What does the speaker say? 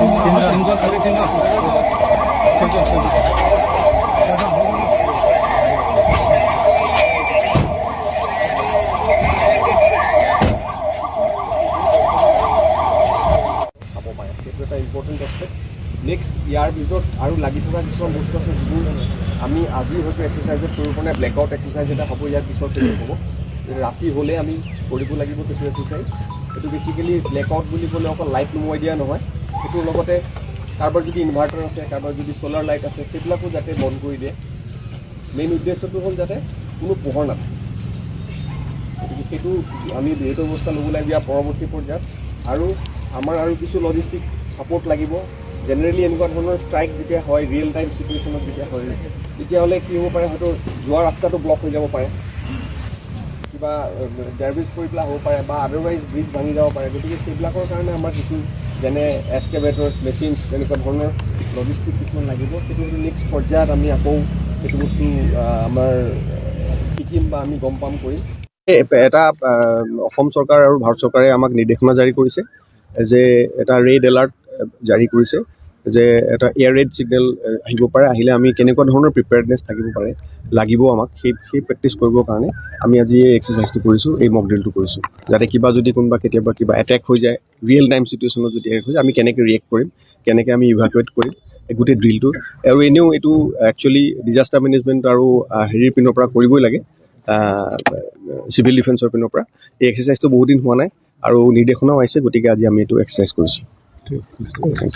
তিনিজন, খালি তিনিজন, তিনিজন, তিনিজন। চাব পাৰে, সেইটো এটা ইম্পৰ্টেণ্ট এছপেক্ট। নেক্সট, ইয়াৰ ভিতৰত আৰু লাগি থকা কিছুমান বস্তু আছে, যিবোৰ আমি আজি হয়তো এক্সাৰচাইজত কৰিব পৰা নাই। ব্লেক আউট এক্সাৰচাইজ এটা হ'ব ইয়াৰ পিছত, সেইটো হ'ব ৰাতি হ'লে আমি কৰিব লাগিব সেইটো এক্সাৰচাইজ। সেইটো বেচিকেলি ব্লেক আউট বুলি ক'লে অকল লাইট নুমুৱাই দিয়া নহয়, সেইটোৰ লগতে কাৰোবাৰ যদি ইনভাৰ্টাৰ আছে, কাৰোবাৰ যদি চ'লাৰ লাইট আছে, সেইবিলাকো যাতে বন্ধ কৰি দিয়ে। মেইন উদ্দেশ্যটো হ'ল যাতে কোনো পোহৰ নাথাকে। গতিকে সেইটো আমি বিহিত ব্যৱস্থা ল'ব লাগিব ইয়াৰ পৰৱৰ্তী পৰ্যায়ত। আৰু আমাৰ আৰু কিছু লজিষ্টিক ছাপৰ্ট লাগিব। জেনেৰেলি এনেকুৱা ধৰণৰ ষ্ট্ৰাইক যেতিয়া হয়, ৰিয়েল টাইম চিটুৱেশ্যনত যেতিয়া হয়, তেতিয়াহ'লে কি হ'ব পাৰে, হয়তো যোৱা ৰাস্তাটো ব্লক হৈ যাব পাৰে, কিবা ডেব্ৰিজ পৰি পেলাই হ'ব পাৰে বা আদাৰৱাইজ ব্ৰিজ ভাঙি যাব পাৰে। গতিকে সেইবিলাকৰ কাৰণে আমাৰ কিছু যেনে এক্সকেভেটৰ্ছ, মেচিনছ, তেনেকুৱা ধৰণৰ লজিষ্টিক কিছুমান লাগিব। সেইটো নেক্সট পৰ্যায়ত আমি আকৌ সেইটো বস্তু আমাৰ শিকিম বা আমি গম পাম, কৰিম। এটা অসম চৰকাৰ আৰু ভাৰত চৰকাৰে আমাক নিৰ্দেশনা জাৰি কৰিছে যে এটা ৰেড এলাৰ্ট জাৰি কৰিছে যে এটা এয়াৰ ৰেড ছিগনেল আহিব পাৰে। আহিলে আমি কেনেকুৱা ধৰণৰ প্ৰিপেয়াৰনেছ থাকিব পাৰে লাগিব আমাক, সেই সেই প্ৰেক্টিচ কৰিবৰ কাৰণে আমি আজি এই এক্সাৰচাইজটো কৰিছোঁ, এই মক ড্ৰিলটো কৰিছোঁ, যাতে কিবা যদি কোনোবা কেতিয়াবা কিবা এটেক হৈ যায়, ৰিয়েল টাইম চিটুৱেশ্যনত যদি হৈ যায়, আমি কেনেকৈ ৰিয়েক্ট কৰিম, কেনেকৈ আমি ইভাকুৱেট কৰিম, এই গোটেই ড্ৰিলটো। আৰু এনেও এইটো একচুৱেলি ডিজাষ্টাৰ মেনেজমেণ্ট আৰু হেৰিৰ পিনৰ পৰা কৰিবই লাগে, চিভিল ডিফেন্সৰ পিনৰ পৰা। এই এক্সাৰচাইজটো বহুত দিন হোৱা নাই আৰু নিৰ্দেশনাও আহিছে, গতিকে আজি আমি এইটো এক্সাৰচাইজ কৰিছোঁ। Thank U.